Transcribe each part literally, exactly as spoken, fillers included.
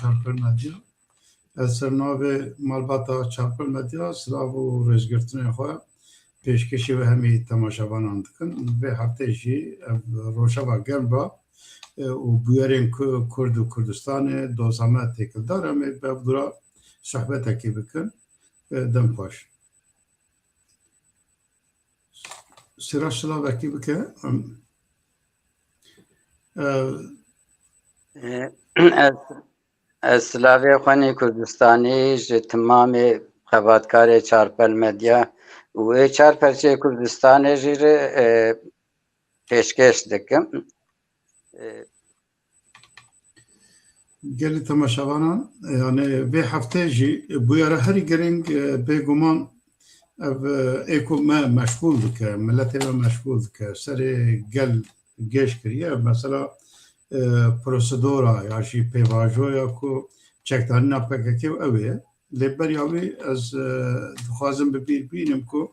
Çarpel Medya. Ez ser navê malbata Çarpel Medya silav û rêzgirtinê xwe pêşkêşî we hemî temaşevanan dikim. Vê heftê jî ev rojeva germ ba, e, û bûyerên Ku-, Kurd û Kurdistanê doza me têkildar em ê bi ev dûra sohbetekê bikin. E, dem xweş. Sira silavekî bike. Em, e, E, ez, ez silavê xwe nî Kurdistanî ji timamê xebatkarê Çarpel Medya û ê çar perçeyê Kurdistanê jî re, e, pêşkêş dikim. E, Gelî temaşevanan, yani vê heftê jî bûyera herî girîng, e, bêguman ev, e, ê ku me meşgûl dike, miletê me meşgûl dike, serê gel gêş kiriye. Mesela, e, prosedora ya jî pêvajoya ku çekdanîna P K K ew ê. Lê beriya wî ez, e, dixwazim bi bîr bînim ku,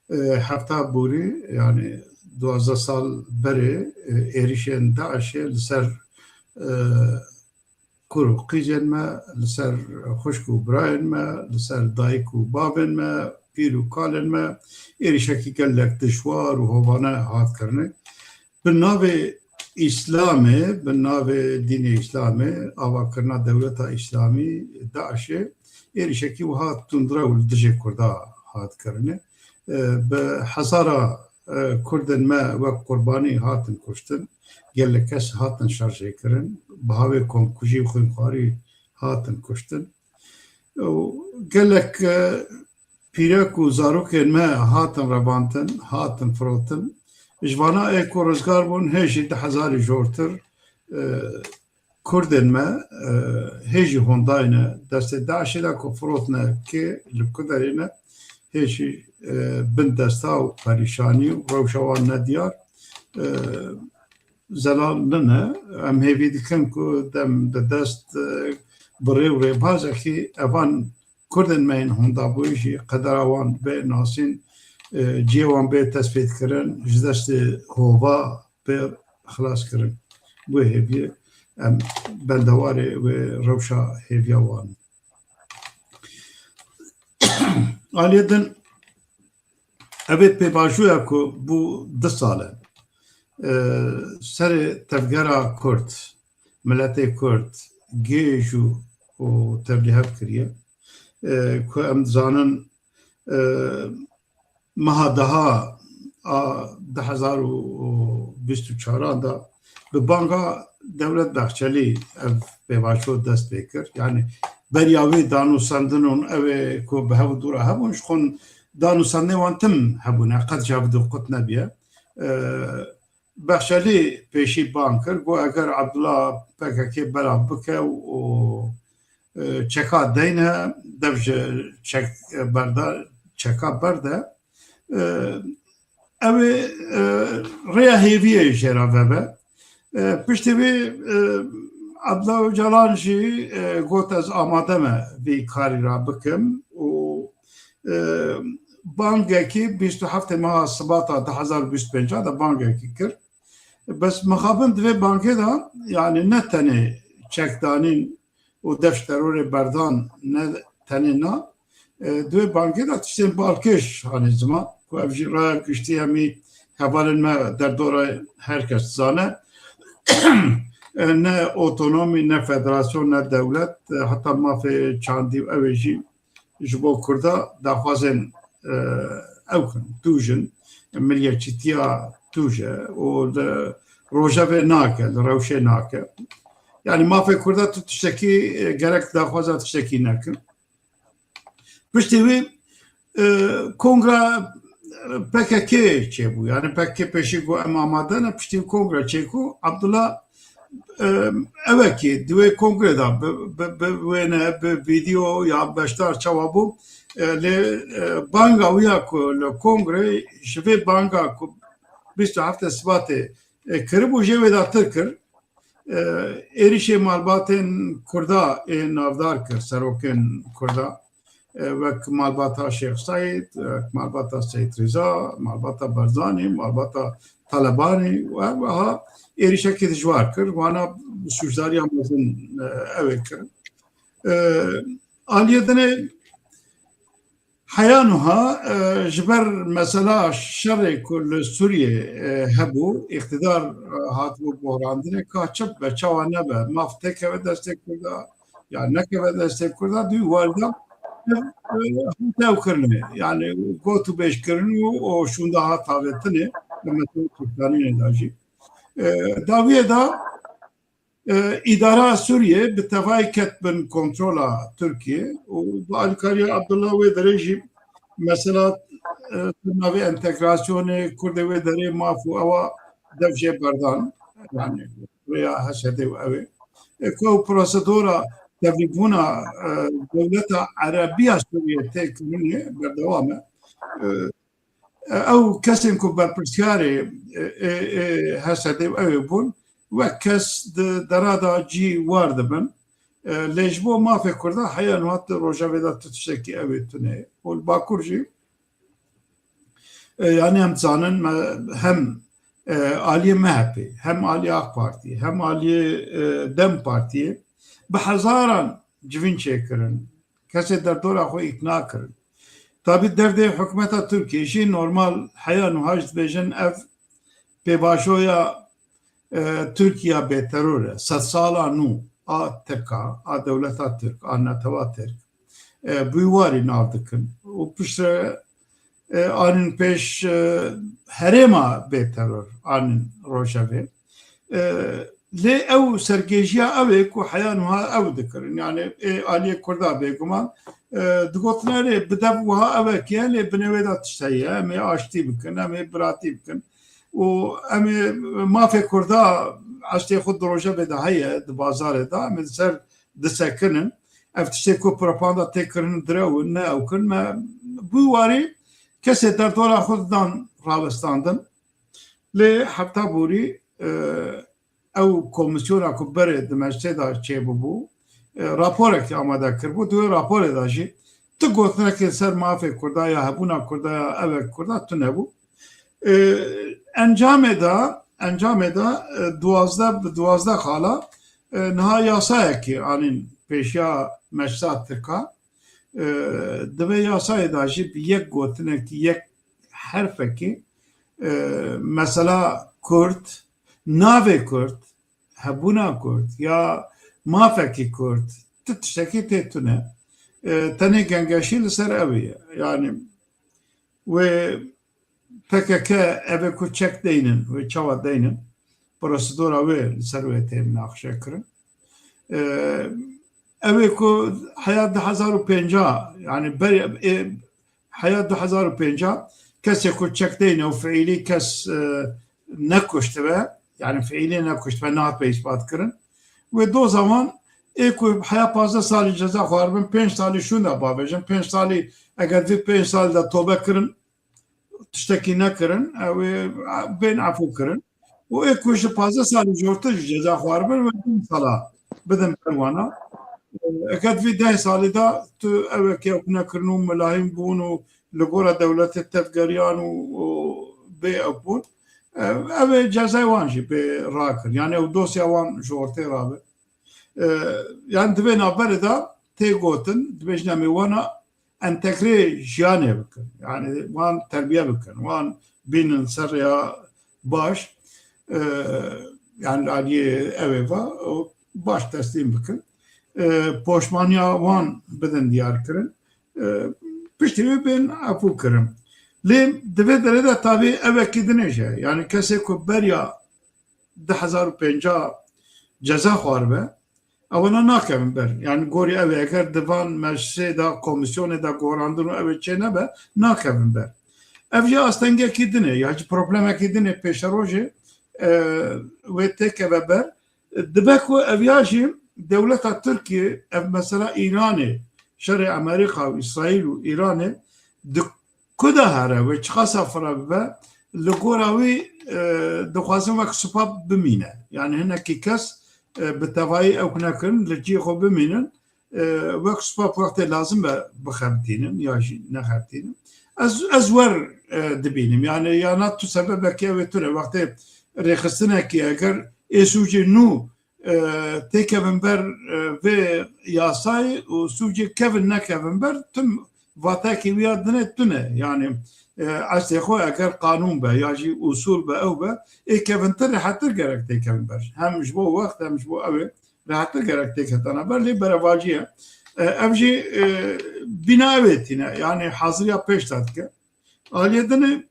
e, hefta borî, yani duwazdeh sal berê, e, êrişên DAIŞê li ser, e, kur û qîzên me, li ser xwişk û birayên me, li ser dayik û bavên me, pîr û kalên me, êrişekî gelek dijwar û hovane hat kirinê. Bi navê Îslamê, bi navê dînê Îslamê, avakirina dewleta Îslamî, DAIŞê, êrişekî wiha tundrew li dijê Kurda hat kirinê. E, bi hezara, e, Kurdên me wek qurbanî hatin kuştin, gelek kes hatin şerjêkirin, bi havê komkujî û xwînxwarî hatin kuştin. Û gelek, e, pîrek û zarokên me hatin revantin, hatin firotin. Ji vana ê ku rizgar bûn, hê jî du hezarî jortir, e, Kurdên me, e, hê jî hondayne destê DAIŞê de ku firotne kê li ku derê ne, hê jî, e, bin desta û perîşanî û rewşa wan nediyar, e, zelal nine. Em hêvî dikin ku dem di dest, e, bi rê û rêbazekî evan Kurdên me yên honda bûyî jî qedera wan bê nasîn, e, cihê wan bê tespîtkirin, ji destê hova bê xilaskirin. Wê hêviyê em bendewarê wê rewşa hêviya wan in. Aliyê din, ev ê pêvajoya ku bû du sal e, e, serê tevgera Kurd, miletê Kurd gêj û, û tevlîhev kiriye. E, ku em dizanin, e, meha deha a du hezar û bîst û çaran de bi banga Dewlet Bahçelî ev pêvajo dest pê kir. Yani beriya wê danûsendinûn ew ê ku bi hev û dû re hebûn, ji xwe danûsendinê wan tim hebûne, qet ji hev dû qut nebiye. E, Bahçelî pêşî bang kir, got eger Abdullah P K K belav bike û, e, çeka deyne, dev ji çek berda, çeka berde. E, ew ê, e, rêya hêviyê jê re vebe. E, piştî vê, e, Abdullah Ocalan jî, e, got ez amade me vê karî re bikim û, e, bangekî bîst û heftê meha Sibata du hezar û bîst û pênc de bangekî kir. Bes mixabin di vê bangê de, yani ne tenê çekdanîn û dev ji terorê berdan, ne tenê na, e, di wê bangê de tiştên balkêş hane ziman, ku ev jî raya giştî hemî hevalên me derdora her kes dizane. E, ne otonomî, ne federasyon, ne dewlet, e, heta mafê çandî û ew ê jî ji bo Kurda daxwazên, e, ew kin, tûj in, miliyetçîtiya tûj e û li rojevê nake, li rewşê nake. Yani mafê Kurda tu tiştekî, e, gerek daxwaza tiştekî nekin. Piştî wî, e, kongra, e, P K K çêbû. Yani P K K pêşî got em amade ne, piştî wî kongra çêbû. Abdullah, e, ewekî di wê kongrê de bi, bi, bi wêne, bi vîdeo ya beşdar çawa bû, e, lê, e, banga wî ya ku li kongrê ji vê banga ku bîst û heftê Sibatê, e, kiribû jê wêdatir kir. E, êrişê malbatên Kurda ê navdar kir, serokên Kurda. e, wek malbata Şêx Seîd, wek malbata Seîd Rîza, malbata Barzanî, malbata Talebanî û her wiha êrîşekî dijwar kir. Wana sûcdariya mezin, e, ew ê kirin. E, aliyê dinê heya nuha, e, ji ber mesela şerê ku li Sûriyê, e, hebû, îqtidar, e, hatibû bohrandinê, ka çi bibe, çawa nebe, maf têkeve destê Kurda, ya nekeve destê Kurda, dû warda ev, e, hate ew kirinê. Yani got û bêj kirin û o şûnda hat avêtinê, li metê Kurdanînê de jî. E, dawiyê de, e, îdara Sûriyê bi tevayî ket bin kontrola Tirkiyê û bi alîkariya Abdullah wê derê jî mesela, e, di navê entegrasyonê Kurdê wê derê maf û ewa dev jê berdan. Yani rêya H D û ew ê. E, ku ew prosedora tevlîbûna, e, dewleta Erebiya Sûriyê tê kirinê berdewam e. E, ew kesên ku berpirsiyarê, e, e, e, H S D û ew ê bûn, wek kes di dera de cî war dibin. E, lê ji bo mafê Kurda heya niha di rojevê de tu tiştekî ew ê tune ye. Û li Bakur jî, e, yani em dizanin me hem, e, aliyê M H P, hem aliyê AK Partî, hem aliyê, e, DEM Partiyê bi hezaran civîn çêkirin. Kesê derdora xwe îkna kirin. Tabî derdê hikûmeta Tirkiyê jî normal heya nuha jî dibêjin ev pêvajoya, e, Tirkiya bêteror e. Sedsala nû a Tirka, a dewleta Tirk, a netewa Tirk, e, bi wî warî nav dikin. Û piştre, e, anîn pêş, e, herêma bêteror anîn rojevê. E, lê ew sergêjiya ew ê ku heya nuha ew dikirin. Yani ê aliyê Kurda bêguman, e, digotin erê bi dev wiha ew ê kiye, lê binê wê de tişt heye. Em ê aştî bikin, em ê biratî bikin. Û em ê mafê Kurda eştê xwe di rojevê de heye, di bazarê de, em ê li ser disekinin. Ev tiştê ku propaganda tê kirin direw in, ne ew kin. Me bi warî kesê derdora xwe didan rawestandin. Lê hefta borî, e, ew komîsyona ku berê di meclisê de çêbûbû, e, raporekî amade kiribû. Di wê raporê de jî tu gotinekê li ser mafê Kurda ya hebûna Kurda ya evek Kurda tune bû. E, encamê de, encamê de, e, duwazdeh bi duwazdeh xala, e, niha yasayekî anîn pêşiya meclisa Tirka. E, di vê yasayê de jî bi yek gotinekî, yek herfekî, e, mesela Kurd, navê Kurd, hebûna Kurd ya mafekî Kurd, ti tiştekî tê tune. E, tenê gengeşî li ser ew ye. Yani wê P K K ev ê ku çek deynin, wê çawa deynin, prosedura wê li ser wê tê minaqeşe kirin. E, ew ê ku heya du hezar û pêncî, yani ber, e, heya du hezar û pêncî kesê ku çek deyne û fiîlî kes, e, nekuştibe, yani fiîlî nekuştibe, nehatibe îspat kirin. Wê doza wan ê ku heya pazdeh salî ceza xwaribin, pênc salî şûnda bavêjin, pênc salî, eger vî pênc salî de tobe kirin, tiştekî nekirin, ew ê bên efû kirin. Û ê ku ji pazdeh salî jortir jî ceza xwaribin, wê deh sala bidin ber wana. Eger vî deh salî de tu ew ê ku nekirin û milahîm bûn û li gora dewletê tevgeriyan û, û bê ew bûn, ew ê cezayê wan jî bê rakir. Yani ew dosya wan ji ortê rabe. E, yani di vê navberê de tê gotin, dibêjin em ê wana entegre jiyanê bikin. Yani wan terbiye bikin, wan bînin ser rêya baş, e, yani aliyê ew ê va, û baş teslîm bikin. E, poşmaniya wan bidin diyar kirin. E, piştî wê bên efû kirin. Lê di vê derê de tabî evekî din ê jî. Yani kesê ku beriya du hezar û pêncî ceza xwaribe, ewana nakevin ber. Yani gorî ew ê, eger di van meclisê de, komîsyonê de gorandin û ew ê çê nebe, nakevin ber. Ev jî astengekî din e, ya jî problemekî din e pêşerojê, e, wê têkeve ber. Dibe ku ev ya jî dewleta Tirkiyê, ev mesela Îranê, şerê Amerîka û Îsraîl û Îranê di ku de here wê çiqasa fireh bibe, li gora wî, e, dixwazin wek sipa bimîne. Yani hinekî kes, e, bi tevayî ew nekin, li cihê xwe bimînin, e, wek spas wextê lazim be bixebitînim ya jî nexebitînim. Ez, ez wer, e, dibînim. Yani ya na tu sebebekê ew ê tune. Wextê rêxistinekî eger ê sûcê nû, e, têkevin ber, e, vê yasayê û sûcê kevin nekevin ber, tim vatayekî wî ya dinê tune. Yani, e, eslê xwe eger qanûn be ya jî usûl be ew be, ê kevintir rehettir gerek têkevin ber. Hem ji bo wext hem ji bo ew ê rehettir gerek têketana ber. Lê berevacî ye. E, ev jî, e, bîna ew ê tîne. Yani haziriya pêş de dike. Aliyê dinê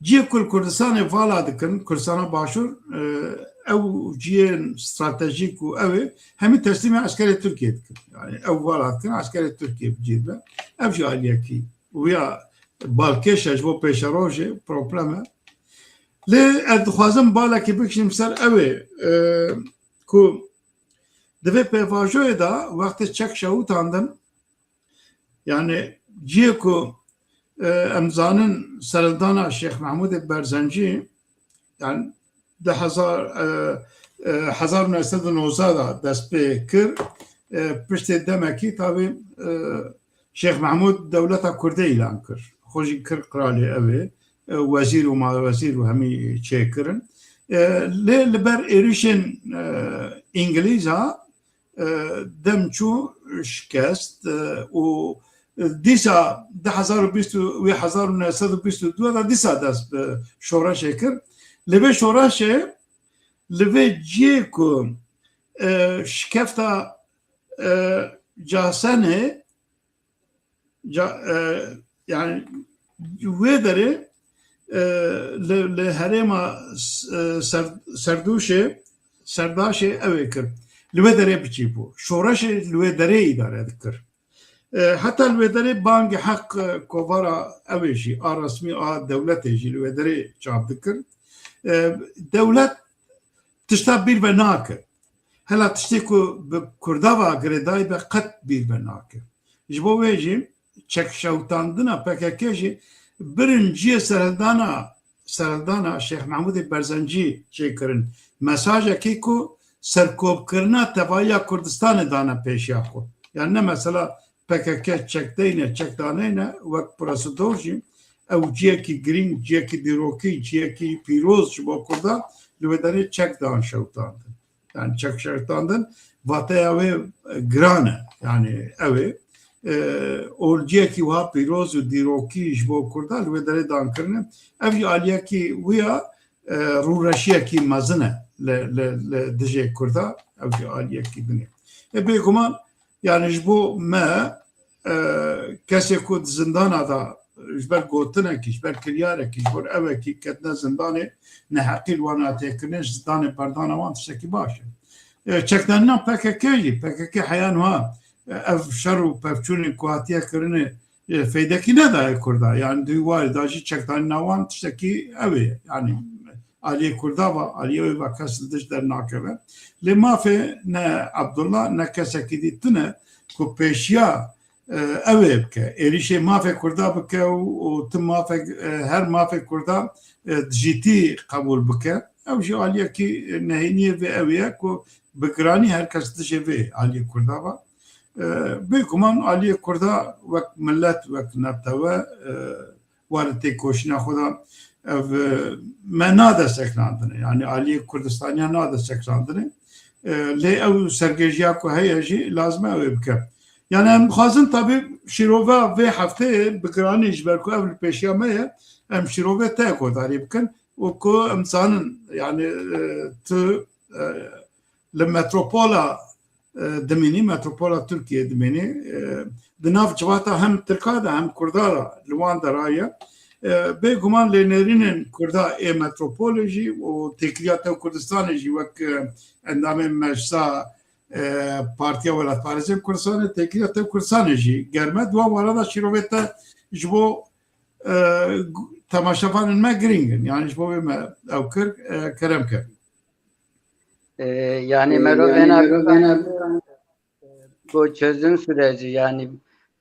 cihê ku li Kurdistanê vala dikin, Kurdistana Başûr, e, ew cihên stratejîk û ew ê hemî teslîmê eskerê Tirkiyê dikin. Yani ew vala dikin, eskerê Tirkiyê bi cih be. Ev jî aliyekî wîya balkêş e ji bo pêşerojê, problem e. Lê ez dixwazim balekî bikişînim ser ew ê, e, ku di vê pêvajoyê de wextê çek şewitandin, yani cihê ku, e, em zanin serhildana Şêx Mehmûdê Berzencî, yani di hezar, e, e, hezar û neh sed û nozde de dest pê kir. E, piştê demekî tabî, e, Şêx Mehmûd dewleta Kurdê îlan kir. Xwe jî kir qralê ew ê, e, wezîr û malwezîr û hemî çêkirin. E, lê li ber êrişên, e, Îngilîza, e, dem çû şikest, e, û dîsa du hezar û bîst û, wî hezar û neh sed û bîst û du de dîsa dest bi şoreşê kir. Li vê şoreşê, li vê cihê ku, e, şikefta, e, Casenê, ca-, e, yani wê derê, e, li, li herêma s-, e, ser-, Serdûşê, Serdaşê ew ê kir. Li wê derê biçî bû. Şoreşê li wê derê îdare dikir. E, heta li wê derê bangê heq, e, kovara ew ê jî, a resmî a dewletê jî li wê derê çap dikir. E, dewlet tişta bîr ve nake. Hela tiştê ku bi Kurda ve girêdayî be qet bîr ve nake. Ji bo wê jî çekşewtandina P K K jî birin cihê serhildana, serhildana Şêx Mehmûdê Berzencî çêkirin. Mesajekê ku serkopkirina tevahiya Kurdistanê dane pêşiya xwe. Yani ne mesela P K K çek deyne, çek daneyne, wek prosedor jî ew cihekî girîng, cihekî dîrokî, cihekî pîroz ji bo Kurda, li wê derê çek dan şewitandin. Yani çek şewitandin, vateya wê, e, giran e. Yani ew ê, e, û li cihekî wiha pîroz û dîrokî ji bo Kurda li wê derê dan kirine. Ev jî aliyekî wî ya, e, rûreşiyekî mezin e li, li, li dijê Kurda. Ev jî aliyekî din e. E, bêguman, yani ji bo me, e, kesê ku di zindana de ji ber gotinekî, ji ber kiryarekî, ji ber ewekî ketine zindanê, neheqî li wan hatîye kirinê, ji zindanê berdana wan tiştekî baş e. E, çekdanîna P K K jî, P K K heya niha, e, ev şer û pevçûnên ku hatiye kirinê, e, feydekî nedaye Kurda. Yani di wî warê de jî çekdanîna wan tiştekî ew ê. Yani aliyê Kurda ve, aliyê wê ve kes li dij dernakeve. Lê mafê ne Abdullah ne kesekî dî tune ku pêşiya, e, ew ê bike. Êrişê mafê Kurda bike û, û tim mafê, e, her mafê Kurda, e, dijîtî qebûl bike. Ew jî aliyekî, e, nehêniyê vê ew ye ku bi giranî her kes dijê vê aliyê Kurda ve. E, bêguman aliyê Kurda wek milet, wek netewe, e, warê têkoşîna xwe de ev, e, me nadesteklantine. Yani aliyê Kurdistaniya nadesteklantine. E, lê ew sergêjiya ku heye jî lazim e ew ê bike. Yani em dixwazin tabî şîrova vê hefteyê bi giranî ji ber ku ev li pêşiya me ye, em şîrovê te guhdarî bikin û ku em zanin, yani, e, tu, e, li metropola, e, dimînî, metropola Tirkiyê dimînî, e, di nav civata hem Tirka de hem Kurda de li wan dera ye. E, bêguman lênerînên Kurda ê metropolê jî û têkiliya tev Kurdistanê jî wek, e, endamên meclisa, e, Partiya Welatparêzên Kurdistanê, têkiliya tev Kurdistanê jî germ e. Di wan wara de şîrovê te ji bo, e, gu-, temaşevanên me girîng in. Yani ji bo wê me ew kir, e, kerem ke. E, yani mero vêna bo çözüm süreci, yani,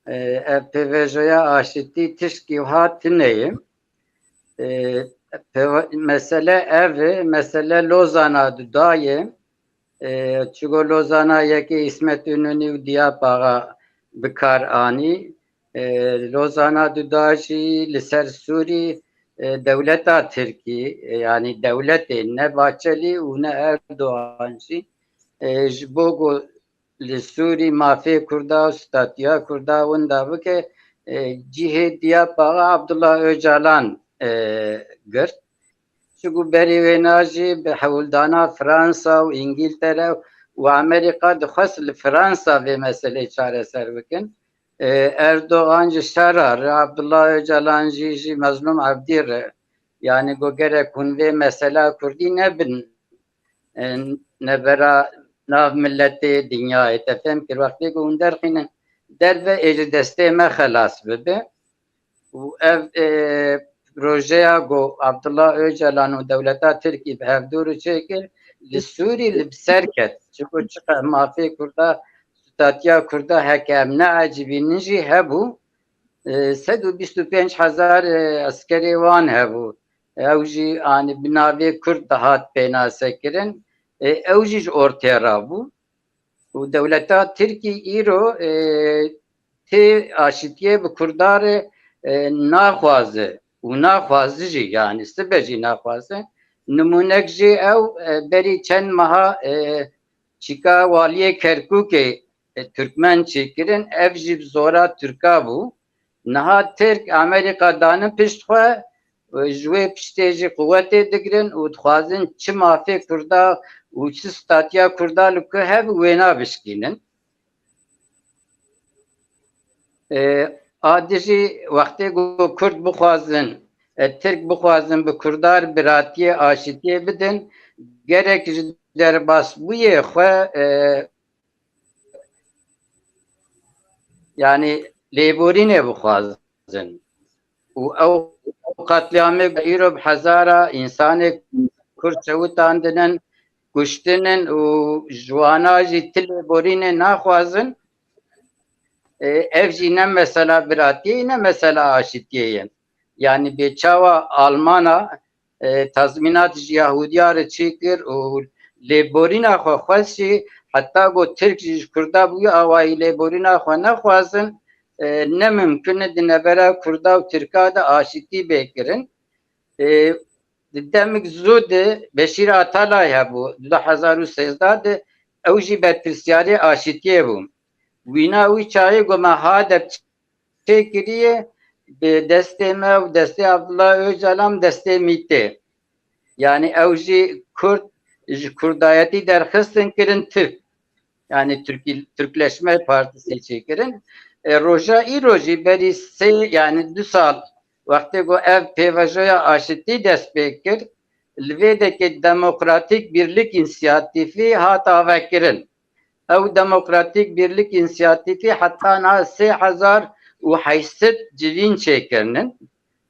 e, ev pêvajoya aşitî tişkî wiha tune ye. E, pêva-, mesele ev e, mesele Lozana di dayê. E, çigo Lozana yekê Îsmet Înonî û Diyap Axa bi kar anî. E, Lozana du da jî li ser Sûrî, e, dewleta Tirkî, e, yanî dewletê ne Bahçelî û ne Erdogan jî, e, ji bo ku li Sûrî mafê Kurda û statûya Kurda winda bike, e, cihê Diyap Axa Abdullah Ocalan, e, girt. Çiku berî wêna jî bi hewldana Fransa û Îngîltere û Amerîka dixwest li Fransa vê meselê çareser bikin. E, Erdogan ji şer re, Abdullah Ocalan jî, jî Mezlûm Evdî re, yanî got gerek hûn vê mesela Kurdî nebin, e, nebera nav miletê dinyayê. Te fêm kir, wextê ku hûn derxînin derve, ê ji destê me xelas bibe. Û ev, e, projeya ku Abdullah Ocalan û dewleta Tirkî bi hevdû re çêkir, li Sûrî li bi ser ket. Çiku çiqas mafê Kurda, statiya Kurda heke em neecibînin jî hebû, e, sed û bîst û pênc hezar, e, eskerê wan hebû. Ew jî, anî, bi navê Kurd dihat pênasekirin. E, ew jî ji ortê rabû. Û dewleta Tirkî îro, e, tê aşitiyê bi Kurda re, e, naxwaze û naxwaze jî, yanî sibe jî naxwaze. Nimûnek jî ew, e, berî çend meha, e, çîka waliyê Kerkûkê, e, Tirkmen çêkirin, ev jî bi zora Tirka bû. Niha Tirk, Amerîka danin pişt xwe, e, ji wê piştê jî quwetê digirin û dixwazin çi mafê Kurda û çi statiya Kurda li ku hebe wêna bişkînin. E, a dijî wextê ku Kurd bixwazin, e, Tirk bixwazin bi Kurda re biratiyê, aşitiyê bidin, gerek ji derbasbûyê xwe, e, yanî lêborînê bixwazin. Û ew qetlîamê ku îro bi hezara însanê Kurd çewitandinin, kuştinin û ji wana jî ti lêborînê naxwazin, e, ev jî ne mesela biratiyê ye, ne mesela aşitiyê ye. Yanî bê çawa Almana, e, tazmînat ji Yahudiya re çêkir û lêborîna xwe xwest jî, heta ku Tirk jî ji Kurda bi wî awayî lêborîna xwe nexwazin, e, ne mimkun e di navbera Kurda û Tirka de aşitî bê kirin. E, di demik zû de Beşîr Atalay hebû, di du hezar û sêzdeh de ew jî berpirsyarê aşitiyê bû. Wîna wî çaxê ku me HADEP çêkiriye, bi destê me û destê Abdullah Ocalan, destê MÎT'ê. Yanî ew jî Kurd, ji Kurdayetî derxistin, kirin Tirk. Yanî Tirkî-, Türkleşme Partisi çêkirin. E, roja îro jî berî sê, yanî du sal wextê ku ev pêvajoya aşitî dest pê kir, li vê dekê Demokratîk Birlik Însiyatîfî hat avekirin. Ew Demokratîk Birlik Însiyatîfî heta niha sê hezar û heyşt sed civîn çêkirinin.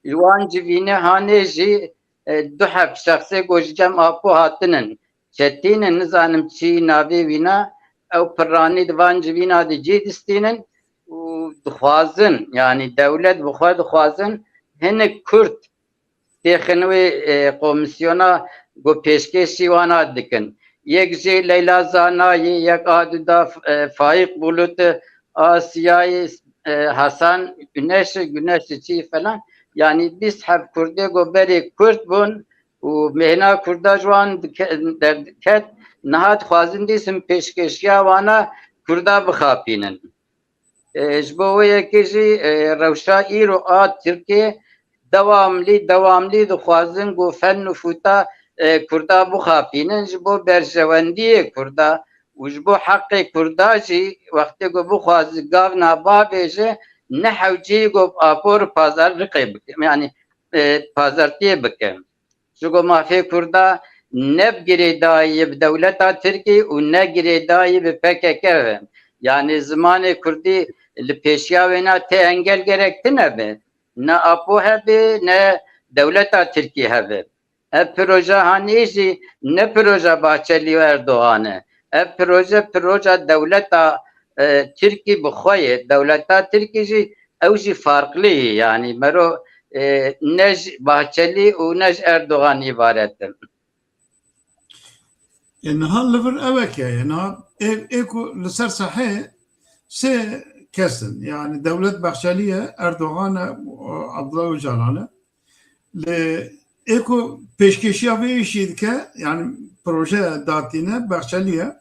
Ji wan civînê hanê jî, e, du heb şexsê ku ji cem Apo hatinin, çetîn in, nizanim çi navê wîna, ew piranî di van civîna de cî distînin û dixwazin, yanî dewlet bi xwe dixwazin, hinek Kurd têxin wê, e, komîsyona ku pêşkêşî wana dikin. Yek jê Leyla Zanayê, yek a du da, e, Faîq Bulut, a siyayê, e, Hasan Güneş, Güneş çi falan. Yanî bîst heb Kurdê ku berê Kurd bûn û mehna Kurda ji wan dike-, derdiket, niha dixwazin dîsim pêşkêşiya wana Kurda bixapînin. E, ji bo wê yekê jî, e, rewşa îro a Tirkiyê dewamlî, dewamlî dixwazin ku fen nifûta, e, Kurda bixapînin, ji bo berjewendiyê Kurda û ji bo heqê Kurda jî wextê ku bixwaze gavna bavêje, ne hewceyî ku bi Apo re pazarliqê bike, yanî, e, pazartiyê bike. Ji ku mafê Kurda ne bi girêdayî ye bi dewleta Tirkî û ne girêdayî bi P K K ve. Yanî zimanê Kurdî li pêşiya wêna tê engel gerek tune be. Ne Apo hebe, ne dewleta Tirkî hebe. Ev proje hanê jî ne proje Bahçelî û Erdogan e. Ev proje, proje dewleta, e, Tirkî bi xwe ye. Dewleta Tirkî jî, ew jî farqlî ye. Yanî mero, e, ne ji Bahçelî û ne ji Erdogan îbaret in. E, niha li vir ewek e. Niha ê, ê ku li ser sehê sê kes in. Yani Dewlet Bahçeli ye, Erdogan e, Abdullah Öcalan e. Lê ê ku pêşkêşiya vê îşî dike, yani proje datîne, Bahçeli ye.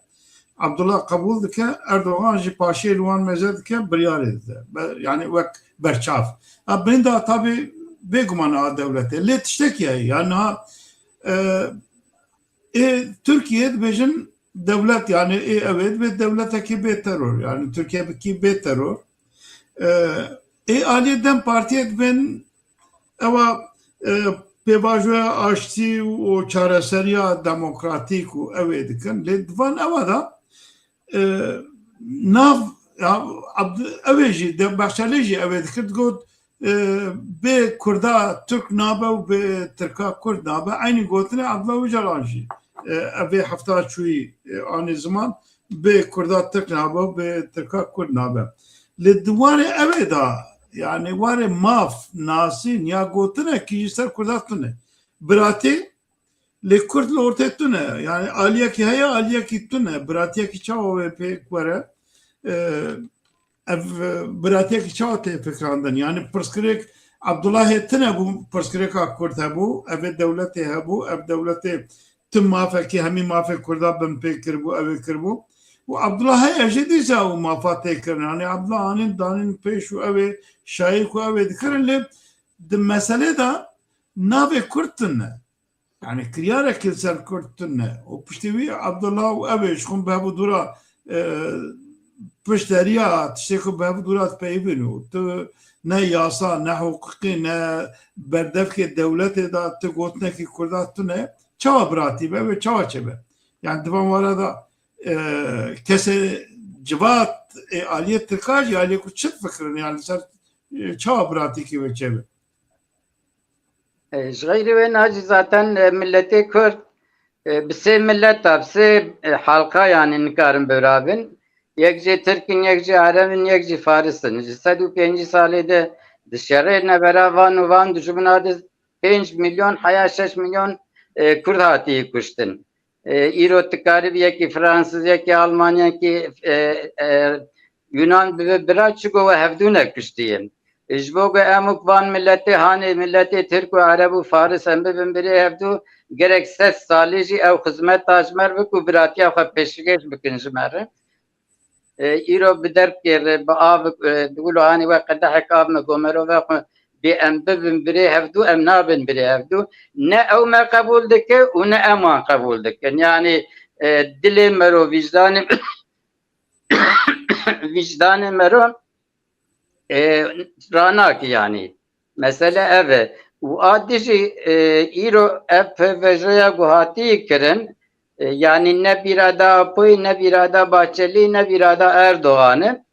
Abdullah qebûl dike, Erdogan jî paşê li wan mêze dike, biryarê dide. Be-, yani wek berçav. Ha, birinda tabî bêguman a dewletê. Lê tiştekî heye. Yani ha, e, ê Tirkiye dibêjin dewlet, yani ê ew ê dibê dewletekî bê teror. Yani Tirkiye bikî bê teror. E, ê aliyê DEM Partiyê dibên ewa, e, pêvajoya aştî û çareseriya demokratîk û ew ê dikin. Lê di van ewa de, e, nav, ya, Abd-, ew ê jî, de Bahçeli jî ew ê dikir, digot, e, bê Kurda Tirk nabe û bê Tirka Kurd nabe. Eynî gotinê Abdullah Öcalan jî, e, ev ê hefta çûyî, e, anî ziman, bê Kurda Tirk nabe û bê Tirka Kurd nabe. Li di warê ew ê de, yani warê maf, nasîn ya gotinekî ji ser Kurda tune. Biratî, lê Kurd li ortê tune. Yani aliyekî heye, aliyekî tune. Biratiyekî çawa wê pêk were? E, ev, e, biratiyekî çawa tê fikirandin? Yani pirsgirêk Abdullahê tune bû, pirsgirêka Kurd hebû, ev ê dewletê hebû, ev dewletê tu mafekî, hemî mafê Kurda binpê kiribû, ew ê kiribû. Û Abdullah heye jî dîsa û mafa tê kirin. Yani Abdullah anîn danîn pêş û ew ê şayî ku ew ê dikirin, lê di meselê de navê Kurd tune. Yani kiryarek li ser Kurd tune. Û piştî wî Abdullah û ew ê ji xwe bi hev û dû re, e, pişt heriya tiştê ku bi hev û dû re dipeyivin û tu ne yasa, ne hiqûqî, ne berdevkê dewletê de tu gotinekî Kurda tune. Çawa biratî be wê çawa çêbe? Yani di van wara de, e, kesê civat ê aliyê Tirka jî aliyê ku çi difikirin? Yani li ser, e, çawa biratîkî wê çêbe? E, ji xeyrî wê na jî zaten, e, milletê Kurd, e, bi sê milleta, bi sê, e, halqa yani nikarin birabin. Yek jê Tirk in, yek jê Ereb in, yek jî Faris in. Ji sed û pêncî salê de dişerêne bera van û van dijmina de pênc milyon heya şeş milyon, e, Kurd hatiye kuştin. E, îro tu karibî yekî Fransız, yekî Alman, yekî, e, e, Yunan bibe bira, çigo we hevdû nekuştiye. E, ji bo ku em û van milletê hanê, milletê Tirk û Ereb û Faris em bibin birê hevdû, gerek sed salî jî ew xizmeta ji me re bik û biratiya xwe pêşkêş bikin ji me re. E, îro bi derkê re, bi av, e, bi wilo hanî we qedehek av me gomero ve xwe bê em bibin birê hevdû, em nabin birê hevdû. Ne ew me qebûl dike û ne em wan qebûl dikin. Yani, e, dilê mero, vîcdanê, vîcdanê mero, e, ranake yani. Mesele ev e. Û a dijî, e, îro ev pêvajoya ku hatî kirin, e, yani ne bîra da Apoyî, ne bîra da Bahçelî, ne bîra da Erdogan e.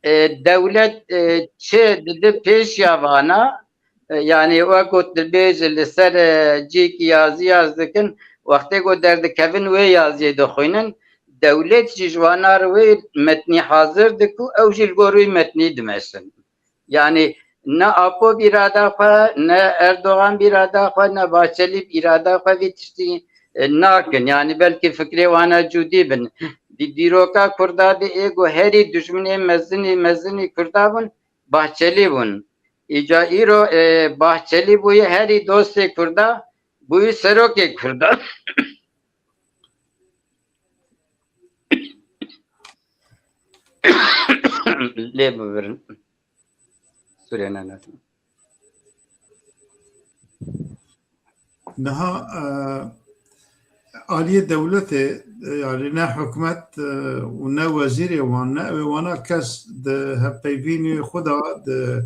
E, dewlet, e, çi didi pêşiya vana, e, yani wek ku dibêje li ser, e, cîkî yazî yaz dikin, wextê ku derdikevin wê yaziyê dixwînin, dewlet jî ji wana re wê metnî hazir dike û ew jî li gor wî metnî dimeşin. Yani ne Apo bîra da xwe, ne Erdogan bîra da xwe, ne Bahçelî bîra da xwe vî tiştî, e, nakin. Yani belkî fikrê wana cûdî bin. Di dîroka Kurda de ê ku herî dijminê mezinî, mezinî Kurda bûn, Bahçelî bûn. Îca îro, e, Bahçelî bûye herî dostê Kurda, bûye serokê Kurda. Lê bibirin. Sûriye nenetin. Niha, e, aliyê dewletê, e, yani ne hikûmet, e, û ne wezîrê wan, ne ew ê wana kes di hevpeyvînê xwe de, di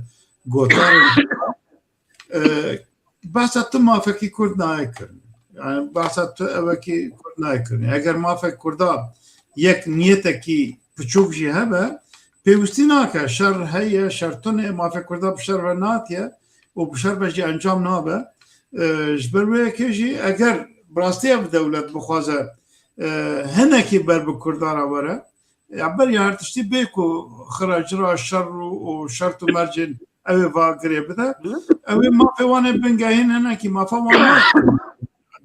gotarên xwe de, e, behsa tu mafekî Kurd nayê kirin. Yani behsa tu ewekî Kurd nayê kirin. Eger mafek Kurda yek niyetekî piçûk jî hebe, pêwîstî nake. Şer heye, şer tune, mafê Kurda bi şer ve natiye û bi şer ve jî encam nabe. E, ji ber wê yekê jî eger bi rastî ev dewlet bixwaze, e, hinekî ber bi Kurda re were, ya ber ya her tiştî bê ku xira cira şer û, û şert û mercên ew ê va girê bide, ew ê mafê wan ê bingehîn hinekî mafa wan nake.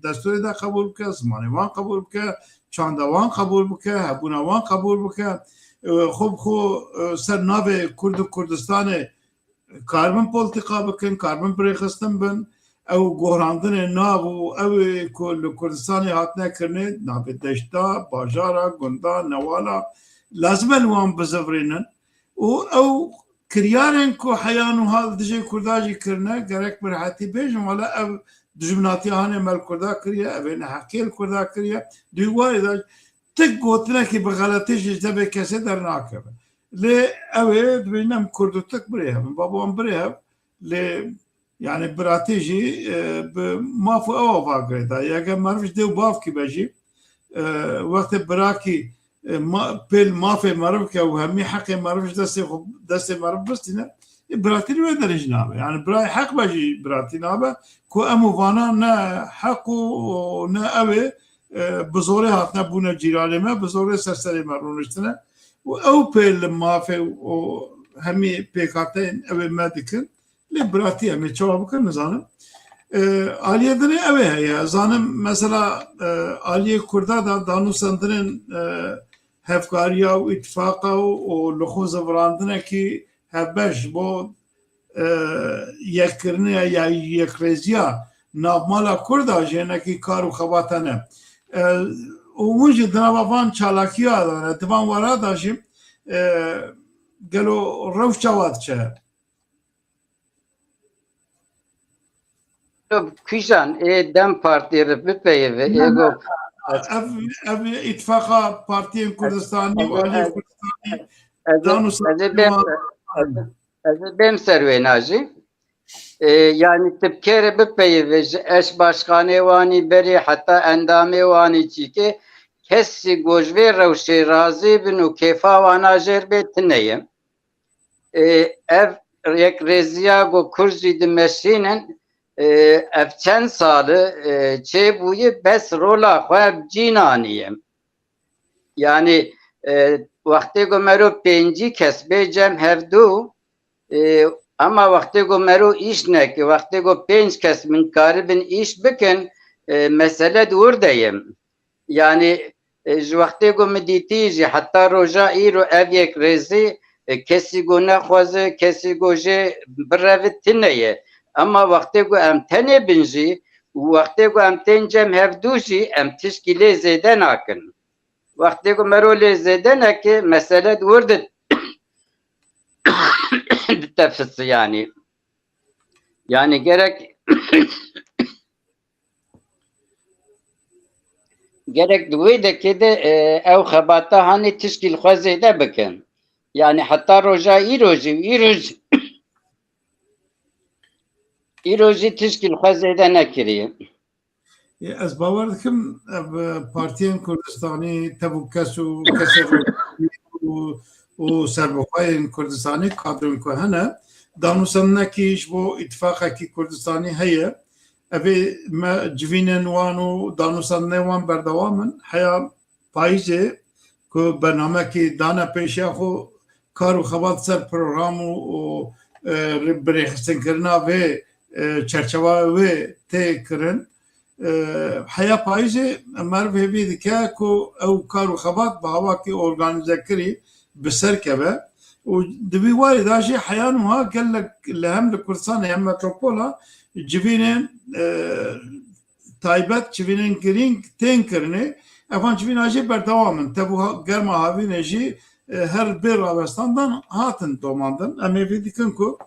destûrê de qebûl bike, zimanê wan qebûl bike, çanda wan qebûl bike, hebûna wan qebûl bike, e, xwe bi xwe, e, ser navê Kurd û Kurdistanê karibin polîtîka bikin, karibin birêxistin bin. Ew gohrandinê nav û ew ê ku li Kurdistanê hatine kirinê, navê deşta, bajara, gunda, newala, lazim e li wan bizivirînin. Û ew kiryarên ku heya niha li dijê Kurda jî kirine, gerek bi rehetî bêjin, wela ev dijminatiya hanê me li Kurda kiriye, ev ê neheqiyê li Kurda kiriye. Di wî warê de tik gotinekî bi xeletî jî ji devê kesê dernakeve. Lê ew ê dibêjin em Kurd û Tirk birê hev in. Baba wan birê hev, lê yani biratî jî, e, bi maf û ew ava girêdayî. Eger meriv ji dê û bavkî be jî, e, wextê birakî, e, ma-, pêl mafê meriv ke û hemî heqê meriv ji destê xwe, destê meriv bistîne, e, biratî li wê derê jî nabe. Yani birayê heq be jî biratî nabe. Ku em û vana ne heq û, û ne ew ê, e, bi zorê hatine bûne cîranê me, bi zorê ser serê me rûniştine. Û ew pê li mafê û hemî pêkhateyên ew ê me dikin. Lê biratî em ê çawa bikin nizanim. E, aliyê dinê ew ê heye. Zanim mesela, e, aliyê Kurda de danûsandinên, e, hevkariya û îtifaqa û, û li xwe zivirandinekî hevbeş ji bo, e, yekkirinê ya yekrêziya navmala Kurda jî hinekî kar û xebat hene. E, û hûn jî di nava van çalakiya de ne, di van wera de jî, e, gelo rewş çawa diçe? Kîjan ê DEM Partiyê re bipeyive, ê go ev, ev îtifaqa partiyên Kurdistanî û aliyê Kurdistanî ez ê, dan û ez ê bêm, ez ê bêm ser wêna jî. E, yani tu bi kê re bipeyive, ji eş başkanê wanî berê heta endamê wanî çîkê, kesî go ji vê rewşê razî bin û kêfa wana jêr bê tune ye. E, ev yekrêziya ku Kurd jî dimeşînin, e, ev çend sal e, çêbûye, bes rola xwe cî naniye. Yani, e, wextê ku mero pêncî kes bê cem hevdû, e, ama wextê ku mero îş neke, wextê ku pênc kes min karibin îş bikin, e, mesele di wir de ye. Yani, e, ji wextê ku min dîtî jî heta roja îro ev yekrêzî, e, kesî ku nexwaze, kesî ku jê bireve tune ye. Ema wextê ku em tenê bin jî û wextê ku em tên cem hevdû jî em tişkî lê zêde nakin. Wextê ku mero lê zêde neke, mesele di wir de ditefisi yani. Yani gerek Gerek di wê dekê de, e, ew xebata hanê tişkî li xwe zêde bikin. Yani heta roja îro jî, îro jî, îro jî tişkî li xwe zêde nekiriye. Ê, ez bawer dikim, ev, e, partiyên Kurdistanî, tev û kes û kesê rojî û, û serbixweyên Kurdistanî, kadrên ku hene, danûsandinekî ji bo îtifaqekî Kurdistanî heye. Ev ê me civînên wan û danûsandinê wan berdewam in. Heya payîzê ku bernamekî dane pêşiya xwe, kar û xebat ser program û, û, e, birêxistinkirina vê, e, çerçewa wê tê kirin. E, heya payîzê meriv hêvî dike ku ew kar û xebat bi awakî organîzekirî bi ser keve û di vî warê de jî heya niha gelek li hem li Kurdistanê hem metropola civînên, e, taybet, civînên girîng tên kirinê. Evan civîna jî berdewam in. Tev û ha-, germa havînê jî, e, her bê rawestan dan hatin domandin. Em hêvî dikin ku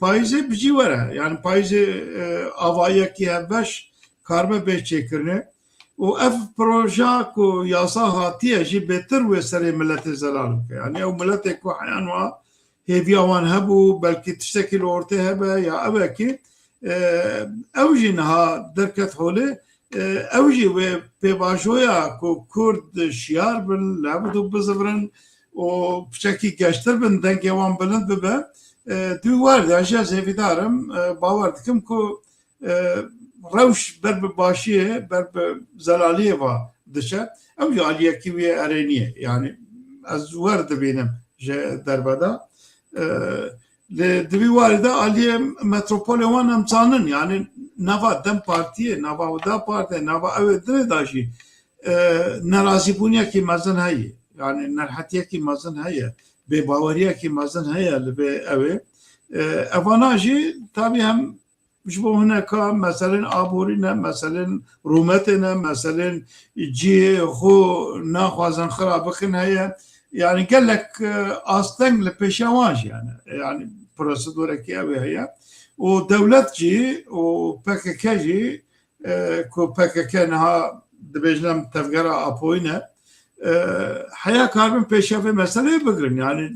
payîzê bi cî were. Yani payîzê, e, avayekî hevbeş karibe bê çêkirinê. Û ev proja ku yasa hatiye jî bêtir wê serê miletê zelal bike. Yani ew miletê ku heya niha hêviya wan hebû, belkî tiştekî li ortê hebe ya ewekî, e, ew jî niha derket holê, e, ew jî wê pêvajoya ku Kurd şiyar bin, li hev du bizivirin û piçekî geştir bin, dengê wan bilind bibe, e, di wî war de jî ez hêvîdar im, e, bawer dikim ku, e, rewş ber bi başiyê, ber bi zelaliyê va diçe. Ew jî aliyekî wî erênî ye. Yani ez wer dibînim ji derve de. E, lê di vî warî de aliyê metropolê wan em zanin. Yani nava DEM Partiyê, nava Huda Partiyê, nava ew ê din ê de jî, e, nerazîbûniyekî mezin heye. Yani nerhetiyekî mezin heye. Bêbaweriyekî mezin heye li vê ew ê. E, evana jî tabî hem ji bo hineka meselên aborî ne, meselên rûmetê ne, meselên cihê xwe naxwazin xira bikin heye. Yani gelek, e, asteng li pêşiya wan jî hene. Yani prosedurekî ew ê heye. Û dewlet jî û P K K jî, e, ku P K K niha dibêjin em tevgera Apoyî ne, e, heya karibin pêşiya vê meseleyê bigirin. Yani,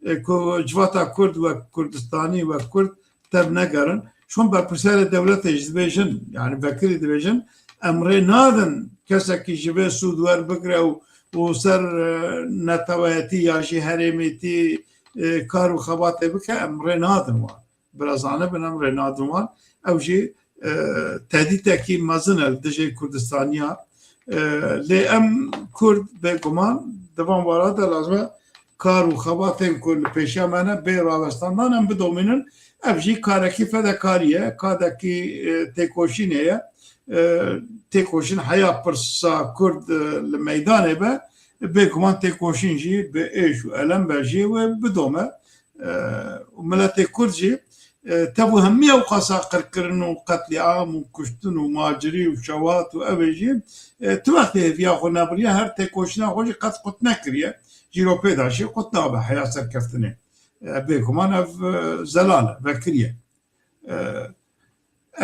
e, ku civata Kurd wek Kurdistanî, wek Kurd tev negerin. Çon berpirsiyarê dewletê jî dibêjin, yani vekirî dibêjin, em rê nadin kesekî ji vê sûd werbigire û, û ser, e, neteweyetî ya jî herêmêtî, e, kar û xebatê bike, em rê nadin wan. Bira zanibin, em rê nadin wan. Ew jî, e, tehdîtekî mezin e li dijî Kurdistaniya. E, lê em Kurd bêguman di van wara de lazim e kar û xebatên ku li pêşiya me ne bê rawestandin em bidomînin. Ev jî karekî fedekarî ye, karekî, e, têkoşînê ye. E, têkoşîn heya pirsa Kurd, e, li meydanê be, bêguman têkoşîn jî bi êş û elem be jî wê bidome. E, û miletê Kurd jî, e, tev û hemî ew qasa qirkirin û qetlîam û kuştin û macirî û şewat û ew ê jî, e, tu wextê hêviya xwe nebiriye, her têkoşîna xwe jî qet qut nekiriye. Jîro pê de jî qut nabe heya serkeftinê. E, bêguman ev, e, zelal e, vekirî ye. E,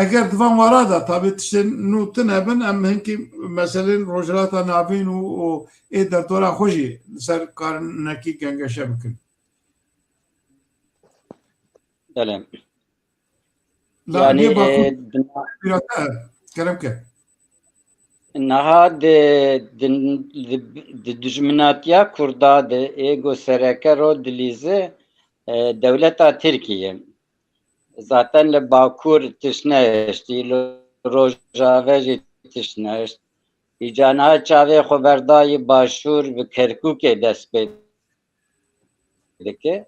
eger di van wara de tabî tiştên nû tune bin, em hinkî meselên Rojhilata Navîn û, û ê derdora xwe jî li ser karin hinekî gengeşe bikin. Belê. La, yani, lê Bakur, e, dina- Pîrate, kerem ke. Niha di, di, di, di dijminatiya Kurda de ê ku sereke ro dilîze, e, dewleta Tirkiye. Zaten li Bakur tişt nehiştî, li Rojave jî tişt nehişt. Îca niha çavê xwe berdayî Başûr, bi Kerkûkê dest pê dike.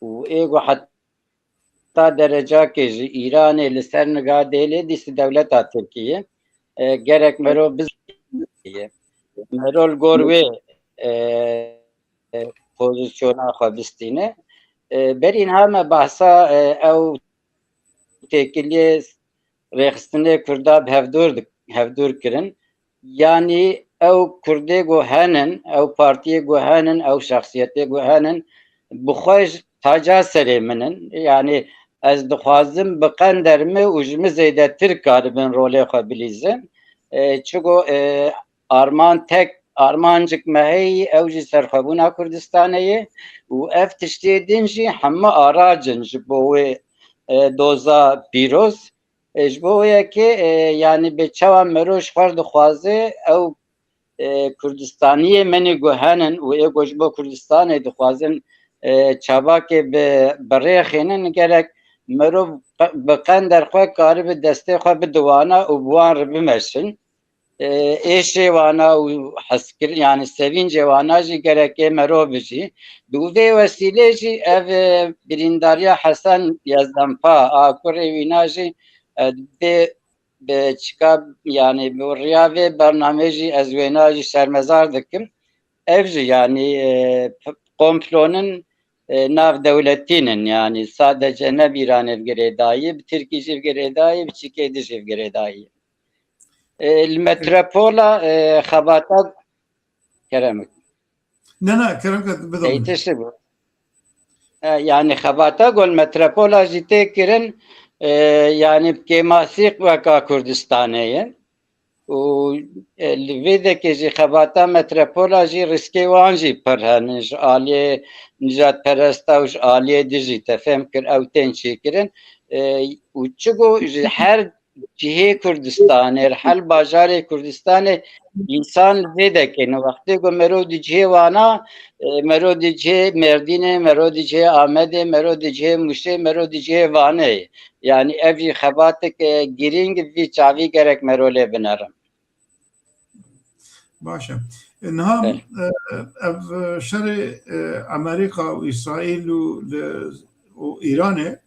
Û ê ku heta derecakê ji Îranê li ser niga dêlê dîsa dewleta Tirkiye, e, gerek mero bizaniye. Mero li gor wê, e, e, pozisyona xwe bistîne. E, berî niha me behsa, e, ew têkiliyê rêxistinê Kurda bi hevdûr dik-, hevdûr kirin. Yanî ew Kurdê ku henin, ew partiyê ku henin, ew şexsiyetê ku henin, bi xwe ji taca serê min in. Yanî ez dixwazim bi qender min û ji min zêdetir karibin rolê xwe bilîzin. E, çiku, e, arman tek, armancik me heyî, ew jî serxwebûna Kurdistanê ye û ev tiştê din jî hemû arac in ji bo wê, e, doza pîroz. E, ji bo wê yekê, e, yanî bê çawa mero ji xwe dixwaze ew, e, Kurdistaniyê menî ku henin û ê ku ji bo Kurdistanê dixwazin, e, çavakê bi, birêxînin, gerek mero bi qender xwe karibe destê xwe bide wana û bi wan re bimeşin. E, êşê wana û hezkir-, yani sevîncê wana jî gerek ê mero bijî. Bi vê wesîlê jî ev, e, birîndariya Hesen Yezdanpa a kurê wîna jî, e, bê, bi çika, yani bi riya vê bernamê jî ez wêna jî şermezar dikim. Ev jî yani, e, p-, komplonin, e, navdewletînin, yani sadece ne bi Îranê bi girêdayî, bi Tirkî jî bi girêdayî, bi çîkê dî jî bi girêdayî. E, li metropola, e, xebata kerem. Ne, ne, kerem ke bidom. Ey tişt bû. E, yani xebata gol metropola jî tê kirin, e, yani kêmasîq weka Kurdistanê ye. Û, e, li vê dekê jî xebata metropola jî rîskê wan jî pir henin. Ji aliyê nijadperesta û ji aliyê dî jî te fêm kir, ew tên çêkirin. E, û çigo ji her cihê Kurdistanê, her bajarê Kurdistanê însan li vê dekê ne. Wextê ku mero di cihê wana, e, mero di cihê Mêrdînê, mero di cihê Amedê, mero di cihê Mûşê, mero di cihê Vanê. Yani ev jî xebatek, e, girîng vî çavî gerek mero lê binerin. Baş e. E, niha, Evet. e, ev, e, şerê, e, Amerîka û Îsraîl û li, û Îranê,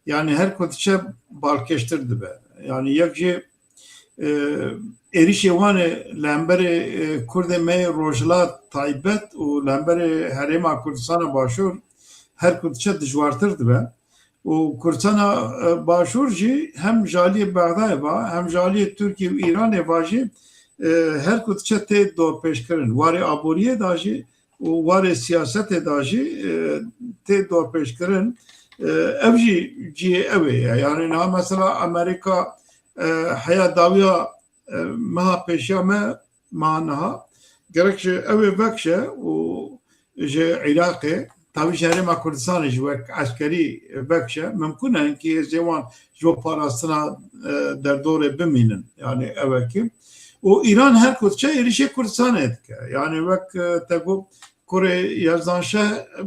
yani her ku diçe balkêştir dibe. Yani yek jî, e, êrîşê wan ê li hemberê, e, Kurdê me yê Rojhilat taybet û li hemberê Herêma Kurdistana Başûr her ku diçe dijwartir dibe. Û Kurdistana, e, Başûr jî hem ji aliyê Bexdayê ve, hem ji aliyê Tirkiye û Îranê ve jî, e, her ku diçe tê dorpêçkirin. Warê aboriyê de jî û warê siyasetê de jî, e, tê dorpêçkirin. E, ev jî cihê ew ê ye. Yani niha mesela Amerîka, e, heya dawiya, e, meha pêşiya me, meha niha, gerek ji ew ê vekişe û ji Iraqê, tavî ji Herêma Kurdistanê jî wek eskerî vekişe, mimkun e hinkî hêzê wan ji bo parastina, e, derdorê bimînin. Yani ew e ki. Û Îran her ku diçe êrîşê Kurdistanê dike. Yani wek, e, te got kurê Yerzanşeh, e,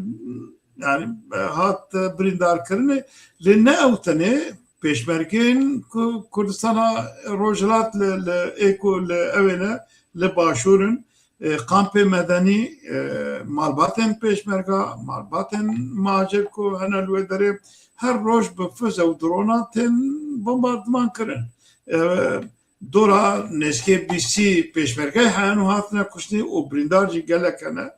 yani, e, hat, e, birîndarkirinê. Lê ne ew tenê, pêşmergên ku Kurdistana Rojhilat li, li, ê ku li ew ê ne, li Başûr in, e, kampê medenî, e, malbatên pêşmerga, malbatên muhacir ku hene li wê derê, her roj bi fize û drona tên bombardiman kirin. E, dora nêzîkê bîst pêşmergeyê heya nû hatine kuştin û birîndar jî gelek hene.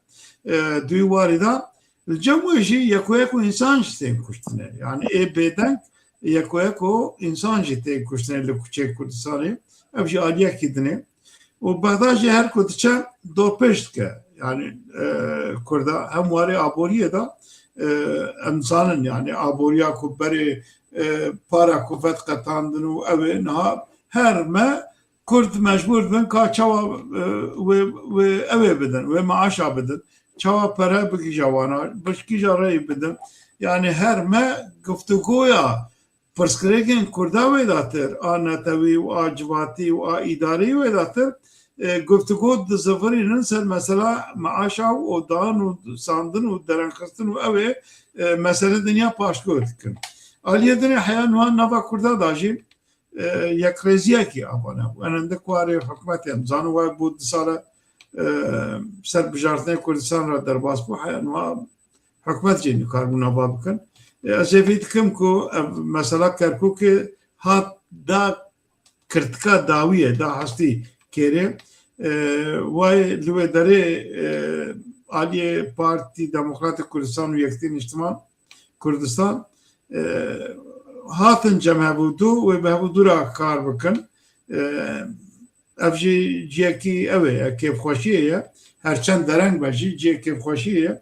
E, di wî warî de li cem wê jî yeko yeko însan jî tên kuştinê. Yani ê bêdeng yeko yeko însan jî tên kuştinê li kuçeyê Kurdistanê. Ev jî aliyekî din e. Û Bexda jî her ku diçe dorpêç dike. Yani, e, Kurda hem warê aboriyê de, e, em zanin yani aboriya ku berê, e, para ku vediqetandin û ew ê niha her me Kurd mecbûr dibin ka çawa, e, wê, wê ew ê bidin, wê meaşa bidin, çawa pere bigihîje wana, bi kîja reyî bidin. Yani her me giftugoya pirsgirêkên Kurda wê datir, a netewî û a civatî û a îdarî wê datir, e, giftugo dizivirînin ser mesela meaşa û dan û sandin û derengxistin û ew ê, e, mesele dinya paşgo dikin. Aliyê dinê heya niha nava Kurda da jî, e, yekrêziyekî ava nebû. Enendik warê hikûmetê em zanin wê bû du sale, e, ser bijartinê Kurdistan re derbas bû. Heya niha hikûmet jî nikarbû nava bikin. E, ez hêvî dikim ku ev mesela Kerkûkê hat da kirtika dawiyê, da hestî kêrê. E, wayê li wê derê, e, aliyê Partî Demokratîk Kurdistan û Yekitî Niştiman Kurdistan, e, hatin cem hevûdû wê bi hevûdû re kar bikin. E, ev jî ciyekî ew ê, kêfxweşiyê ye. Her çend dereng be jî ciyê kêfxweşiyê ye.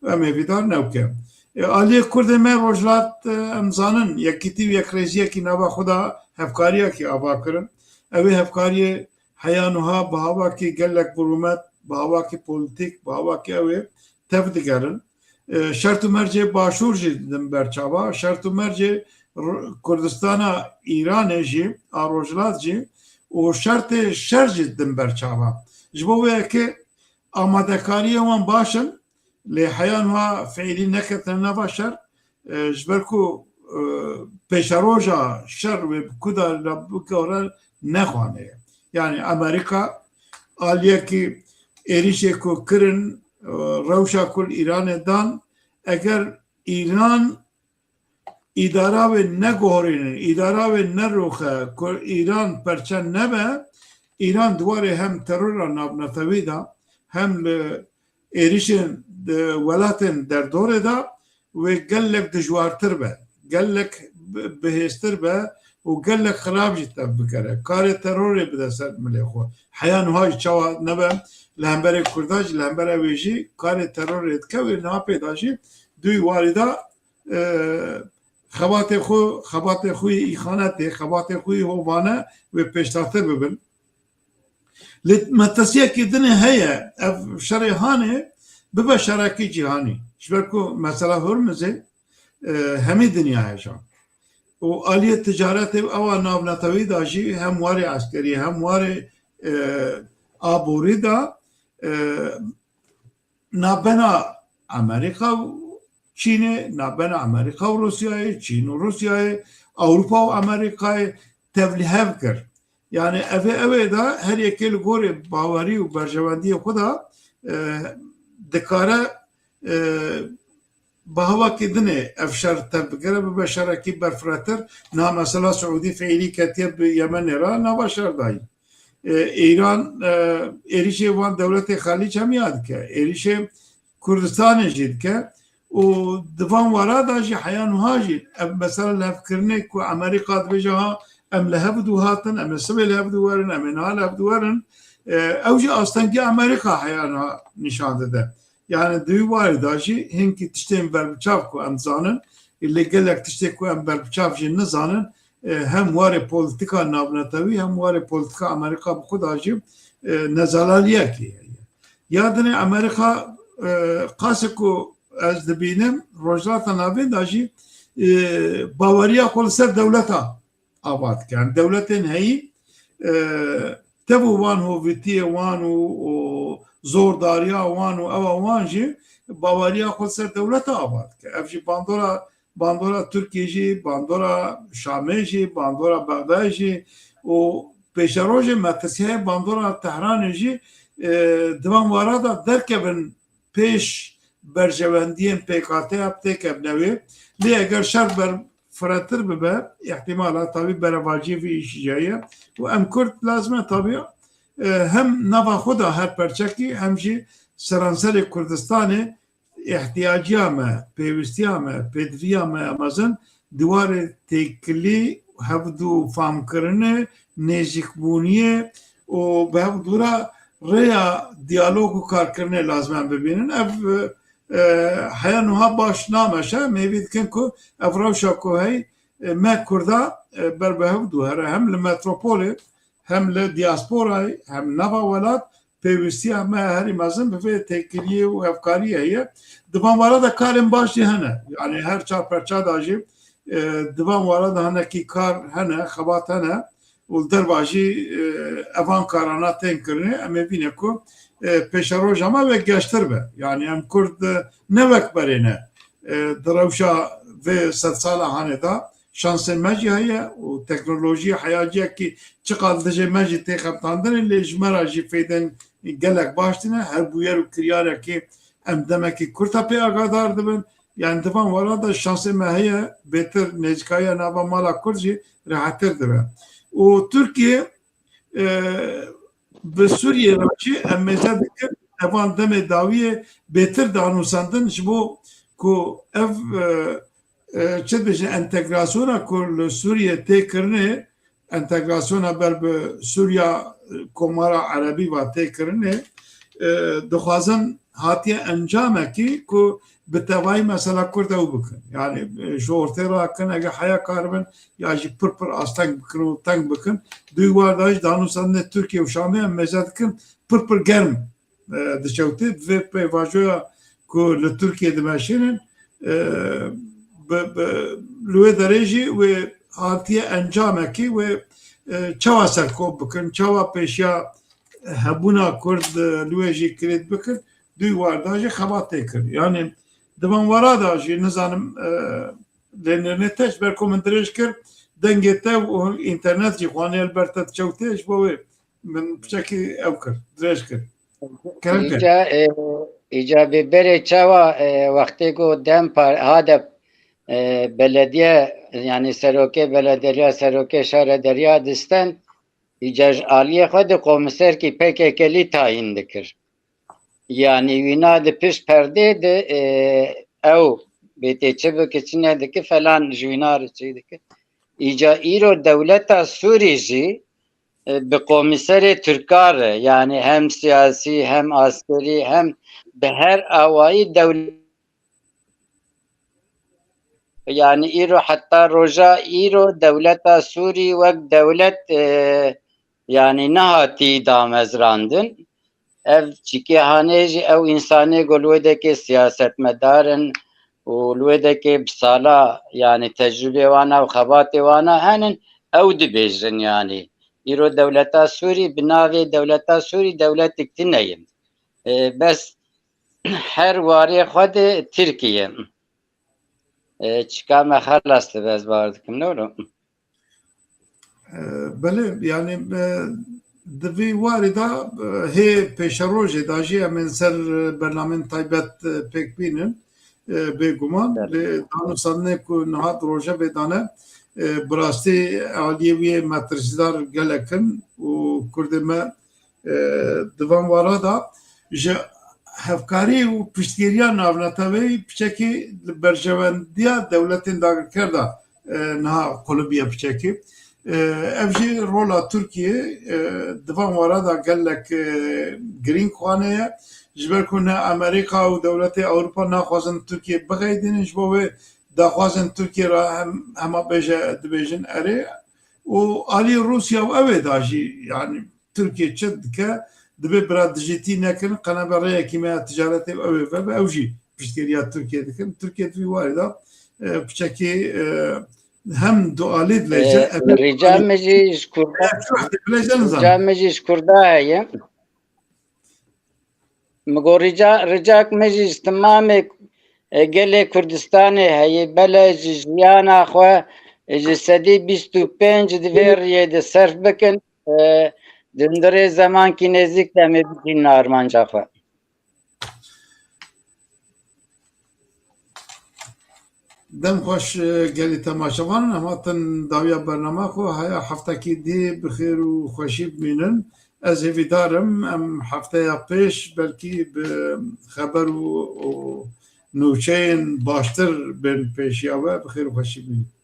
Em ê vî dar newke. E, aliyê Kurdê me Rojhilat, e, em zanin, yekîtî û yekrêziyekî nava xwe da, hevkariyekî ava kirin. Ew ê hevkariyê heya niha bi hawakî gelek bi rûmet, bi hawakî polîtîk, bi hawakî ew ê tev digerin. E, şert û mercê Başûr jî didin ber çava, şert û mercê R-, Kurdistana Îranê jî, a Rojhilat jî û şertê şer jî didin ber çava. Ji bo wê yekê amadekariyên wan baş in, lê heya niha fiîlî neketine nava şer, e, ji ber ku, e, pêşeroja şer wê bi ku de re bigore nexwane ye. Yani Amerîka aliyekî êrîşê ku kirin, e, rewşa ku li Îranê dan, eger Îran îdara wê neguherînin, îdara wê neroxe, ku Îran perçe nebe, Îran di warê hem terora navnetewî de, hem li êrîşên di welatên derdorê de wê gelek dijwartir be, gelek bi-, bihêztir be û gelek xirab jî tev bikere. Karê terorê bide ser milê xwe. Heya niha jî çawa nebe li hemberê Kurda jî, li hemberê wê jî karê terorê dike, wê niha pê de jî di wî warî de, e, xebatê xwe, xebatê xwe yê îxanetê, xebatê xwe yê hovane wê pêşdatir bibin. Lê metirsiyekî dinê heye, ev şerê hanê bibe şerekî cîhanî. Ji ber ku mesela Hurmizê, e, hemî dinya heja. Û aliyê ticaretê ewa navnetewî de jî hem warê eskerî, hem warê, e, aborî de, e, nabena Amerîka û Çînê, nabena Amerîka û Rûsyayê, Çîn û Rûsyayê, Ewropa û Amerîkayê tevlihev kir. Yani ev ê, ew ê de her yekê li gorê bawerî û berjewendiyê xwe de, e, dikare, e, bi hawakî dinê ev şer tev bigire, bibe şerekî berfiretir. Niha mesela Siûdî fêrî ketiye bi Yemenê re nava şer dayî. E, Îran, e, êrîşê van dewletê Xelîc hemiya dike. Êrîşê Kurdistanê jî dike. Û di van wara de jî heya nuha jî ev mesela levkirinê ku Amerîka dibêje ha em li hev dû hatin, em ê sibê li hev dû werin, em ê niha li hev dû werin, e, ew jî astengî Amerîka heya niha nîşan dide. Yani di wî warî de jî hinkî tiştên berbiçav ku em dizanin, lê gelek tiştê ku em berbiçav jî nizanin, e, hem warê polîtîka navnetewî hem warê polîtîka Amerîka bi xwe de jî, e, nezalaliyekê heye. Ya dinê Amerîka, e, qasê ku ez dibînim, Rojhilata Navîn de jî, e, baweriya xwe li ser dewleta ava dike. Yani dewletên heyî, e, tev û van hovîtiyê wan û, û zordariya wan û ewa wan jî baweriya xwe li ser dewleta ava dike. Ev jî bandora, bandora Tirkiyê jî, bandora Şamê jî, bandora Bexdayê jî û pêşerojê metirsiyayê bandora Tehranê jî, e, di van wara de derkevin pêş berjewendiyên pêkhateya têkevne wê. Lê eger şer berfiretir bibe, îhtimala tabî berevaciyê vî îşî jî heye. Û em Kurd lazim e tabî, e, hem nava xwe de her perçekî, hem jî seranserê Kurdistanê îhtiyaciya me, pêwîstiya me, pêdiviya me ya mezin di warê têkilî, hevdû famkirinê, nêzîkbûniyê û bi hevdû re rêya diyalog û karkirinê lazim em bibînin. Ev, e, heya nuha baş nameşe, em hêvî dikin ku ev rewşa ku hey, e, me Kurda, e, ber bi hevdû here, hem li metropolê, hem li diasporayê, hem nava welat, pêwîstiya me herî mezin bi vê têkiliyê û hevkariyê heye. Di van wara de karên baş jî hene. Yani her çar perça de jî, e, di van wara de hinekî kar hene, xebat hene û li derva jî, e, evan karana tên kirinê. Em ê bîne ku, e, pêşeroja me wê geştir be. Yani em Kurd, e, ne wek berê ne. E, di rewşa vê sedsala hanê de şansên me jî heye û teknolojî heya cihekî çiqas dijê me jî tê xebitandinê, lê ji me re jî fêdên gelek baş tîne. Her bûyer û kiryarekê em demekî kurt e pê agadar dibin. Yani di van wara de şansê me heye, bêtir nêzîkayiya nava mala Kurd jî rehettir dibe. Û Tirkiye, e, bi Sûriyê re jî em mêze dikin, evan demê dawiyê bêtir danûsandin ji bo ku ev, e, e, çi dibêjin, entegrasyona ku li Sûriyê tê kirinê, entegrasyona ber bi Sûriya, e, Komara Erebî ve tê kirinê, e, dixwazin hatiye encamekî ku bi tevayî mesela Kurd ew bikin. Yani, e, ji ortê rakin, eger heya karibin ya jî pir pir asteng bikin û teng bikin. Di wî war de jî danûsandinê Tirkiye û Şamê em mêze dikin pir pir germ, e, diçewtê. Di vê pêvajoya ku li Tirkiye dimeşînin, e, bi, bi, li wê derê jî wê hatiye encamekî wê, e, çawa serkop bikin, çawa pêşiya hebûna Kurd, e, li wê jî kilît bikin, di wî war de jî xebat tê kir. Yani di van wara de jî nizanim, e, lê nirnê te ji ber ku min dirêj kir, dengê te û înternet jî xwanê li ber te diçewtê, ji bo wê min piçekî ew kir, dirêj kir. Kerem kir. Îca, e, îca bi berê çawa, e, wextê ku dem par-, hadep, e, belediye, yani serokê belediye, serokê şare derya disten, îca ji aliyê xwe de komiserkî P K K lî tayîn dikir. Yani wîna di pişt perdê de, e, ew bê tê çi bike, çi nedike, falan ji wîna re çi dike. Îca îro dewleta Sûrî jî, e, bi komîserê Tirka re, yani hem siyasî, hem askerî, hem bi her awayî dewlet, yani îro, heta roja îro dewleta Sûrî wek dewlet, e, yani nehatî damezrandin. Ev çikê hanê jî ew însanê ku li wê dekê siyasetmedar in û li wê dekê bi sala, yani tecrûbê wan û xebatê wan henin, ew dibêjin yani. Îro dewleta Sûrî bi navê dewleta Sûrî dewletek tune ye. E, bes her warê xwe de Tirkiye. E, çika me xelas dibe, ez bawer dikim, ne wilo? E, belê, yani, e, di vî warî de, e, hê pêşerojê de jî em ên ser, e, bernamên taybet, e, pêk bînin. e, bêguman. Lê dan û sandinê ku niha di rojevê de ne, e, bi rastî aliyê wî yê metirsîdar gelek in û Kurdê me, e, di van wara de ji hevkarî û piştgiriya navneteweyî piçekî li berjewendiya dewletên dagirker de, e, niha qulubiye piçekî. E, ev jî rola Tirkiyê, e, di van wara de gelek, e, girîng xwane ye. Ji ber ku ne Amerîka û dewletê Ewropa naxwazin Tirkiye bixeydînin, ji bo wê daxwazên Tirkiye re hem, hema bêje, dibêjin erê. Û alî Rûsya û ew ê da jî, yanî Tirkiye çi dike, dibê bira dijîtî nekin, qenebe rêyekî me ya ticaretê ew ê vebe, ew jî piştgiriya Tirkiye dikin. Tirkiye di vî warî de, e, piçekî, e, hem dualî dileyce, Ee, rica min jî ji Kurda, rica min jî ji Kurda heye. Min got rica, ricak min jî ji timamê, e, gelê Kurdistanê heye. Bele ji jiyana xwe, e, ji sedî bîst û pênc di vê riyê de serf bikin. E, di hundirê zemankî nêzîk de em ê bigihînin armanca xwe. Dem xweş, e, gelî temaşevanan, em hatin dawiya bernama xwe, heya heftekî dî bi xêr û xweşî bimînin. Ez hêvîdar im, em hefteya pêş belkî bi xeber û, û nûçeyên baştir bên pêşiya we, bi xêr û xweşî bimînin.